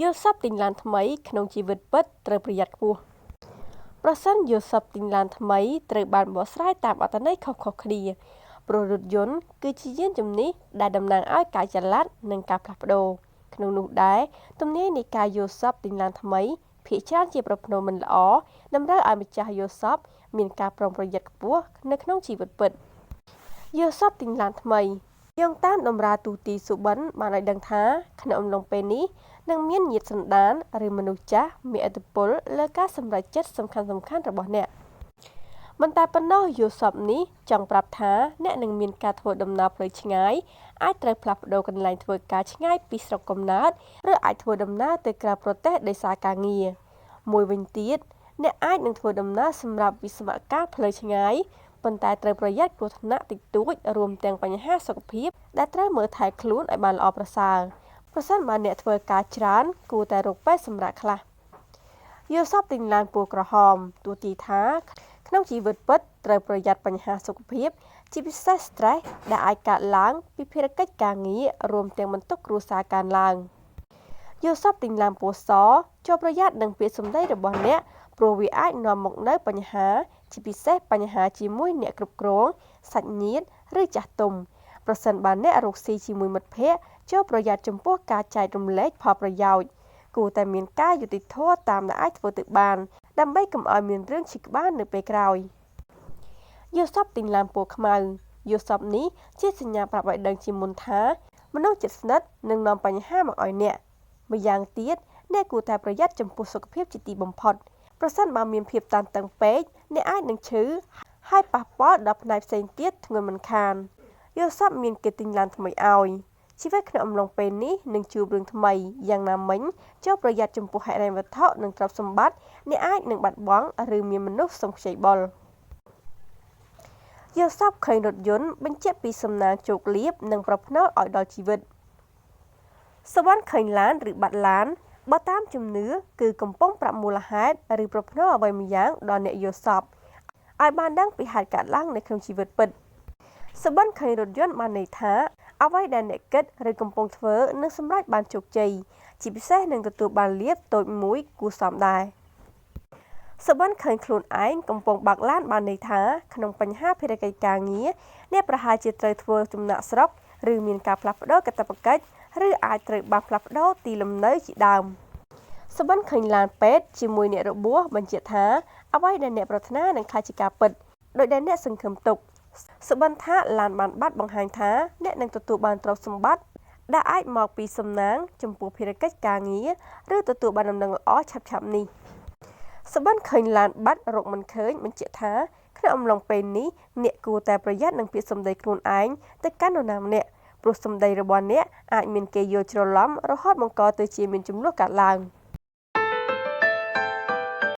យល់សប្តិទិញឡានថ្មីក្នុងជីវិតពិតត្រូវប្រយ័ត្នខ្ពស់ប្រសិនយល់សប្តិទិញឡានថ្មីត្រូវបានបកស្រាយតាមអត្ថន័យខុសៗគ្នាព្រោះរថយន្តគឺជាយានជំនិះដែលតំណាងឲ្យការចល័តនិងការផ្លាស់ប្ដូរក្នុងនោះដែរទំនាយនៃការយល់សប្តិទិញឡានថ្មីភាគច្រើនជាប្រផ្នូលមិនល្អតម្រូវឲ្យម្ចាស់យល់សប្តិមានការប្រុងប្រយ័ត្នខ្ពស់នៅក្នុងជីវិតពិតយល់សប្តិទិញឡានថ្មីយោងតាមតម្រាទូទីសុបិនបានឲ្យដឹងថាក្នុងអំឡុងពេលនេះនឹងមានញាតិសន្តានឬមនុស្សចាស់មានឥទ្ធិពលលើការសម្រេចចិត្តសំខាន់ៗរបស់អ្នកមិនតែប៉ុណ្ណោះយល់សប្តិនេះចង់ប្រាប់ថាអ្នកនឹងមានការធ្វើដំណើរផ្លូវឆ្ងាយអាចត្រូវផ្លាស់ប្ដូរកន្លែងធ្វើការឆ្ងាយពីស្រុកកំណើតឬអាចធ្វើដំណើរទៅក្រៅប្រទេសដោយសារការងារមួយវិញទៀតអ្នកអាចនឹងធ្វើដំណើរសម្រាប់វិស្សមកាលផ្លូវឆ្ងាយប៉ុន្តែត្រូវប្រយ័ត្នគ្រោះថ្នាក់តិចតួចរួមទាំងបញ្ហាសុខភាពដែលត្រូវមើលថែខ្លួនឲ្យបានល្អប្រសើរប្រសិនបើអ្នកធ្វើការច្រើនគួរតែរកពេលសម្រាកខ្លះយល់សប្តិទិញឡានពណ៌ក្រហមទោះទីថាក្នុងជីវិតពិតត្រូវប្រយ័ត្នបញ្ហាសុខភាពជាពិសេស stress ដែលអាចកើតឡើងពីភារកិច្ចការងាររួមទាំងបន្ទុកគ្រួសារកើនឡើងយល់សប្តិទិញឡានពណ៌សចូលប្រយ័ត្ននឹងពាក្យសម្ដីរបស់អ្នកព្រោះវាអាចនាំមកនូវបញ្ហាជាពិសេសបញ្ហាជាមួយអ្នកគ្រប់គ្រងសាច់ញាតិឬចាស់ទុំប្រសិនបើអ្នករកស៊ីជាមួយមិត្តភ័ក្តិចូលប្រយ័ត្នចំពោះការចែករំលែកផលប្រយោជន៍គួរតែមានការយុត្តិធម៌តាមដែលអាចធ្វើទៅបានដើម្បីកុំឲ្យមានរឿងឈឺក្បាលនៅពេលក្រោយយល់សប្តិទិញឡានពណ៌ខ្មៅយល់សប្តិនេះជាសញ្ញាប្រាប់ឲ្យដឹងជាមុនថាមនុស្សជិតស្និទ្ធនឹងនាំបញ្ហាមកឲ្យអ្នកម្យ៉ាងទៀតអ្នកគួរតែប្រយ័ត្នចំពោះសុខភាពជាទីបំផុតប្រសិនបើមានភាពតានតឹងពេកអ្នកអាចនឹងឈឺហើយប៉ះពាល់ដល់ផ្នែកផ្សេងទៀតធ្ងន់មិនខានយល់សប្តិមានគេទិញឡានថ្មីឲ្យជីវិតក្នុងអំឡុងពេលនេះនឹងជួបរឿងថ្មីយ៉ាងណាមិញចូលប្រយ័ត្នចំពោះហិរញ្ញវត្ថុនិងទ្រព្យសម្បត្តិអ្នកអាចនឹងបាត់បង់ឬមានមនុស្សសុំខ្ចីបុលយល់សប្តិឃើញរថយន្តបញ្ជាក់ពីសំណាងជោគលាភនិងប្រផ្នូលឲ្យដល់ជីវិតសុវណ្ណឃើញឡានឬបាត់ឡានបើតាមជំនឿគឺកំពុងប្រាប់មូលហេតុឬប្រផ្នូលអ្វីម្យ៉ាងដល់អ្នកយល់សប្តិឲ្យបានដឹងពីហេតុកើតឡើងនៅក្នុងជីវិតពិតសុបិនឃើញរថយន្តបានន័យថាអ្វីដែលអ្នកគិតឬកំពុងធ្វើនឹងសម្រេចបានជោគជ័យជាពិសេសនឹងទទួលបានលាភតូចមួយគួរសមដែរសុបិនឃើញខ្លួនឯងកំពុងបើកឡានបានន័យថាក្នុងបញ្ហាភារកិច្ចការងារអ្នកប្រហែលជាត្រូវធ្វើចំណាកស្រុកឬមានការផ្លាស់ប្ដូរកាតព្វកិច្ចឬអាចត្រូវបានផ្លាស់ប្ដូរទីលំនៅជាដើមសុបិនឃើញឡានពេទ្យជាមួយអ្នករបួសបញ្ជាក់ថាអ្វីដែលអ្នកប្រាថ្នានឹងក្លាយជាការពិតដោយដែលអ្នកសង្ឃឹមទុកសុបិនថាឡានបានបាត់បង្ហាញថាអ្នកនឹងទទួលបានទ្រព្យសម្បត្តិដែលអាចមកពីសំណាងចំពោះភារកិច្ចការងារឬទទួលបានដំណឹងល្អឆាប់ៗនេះសុបិនឃើញឡានបាត់រកមិនឃើញបញ្ជាក់ថាក្នុងអំឡុងពេលនេះអ្នកគួរតែប្រយ័ត្ននឹងពាក្យសម្ដីខ្លួនឯងទៅកាន់នរណាម្នាក់ព្រោះសម្ដីរបស់អ្នកអាចមានគេយល់ច្រឡំរហូតបង្កទៅជាមានជម្លោះកើតឡើង។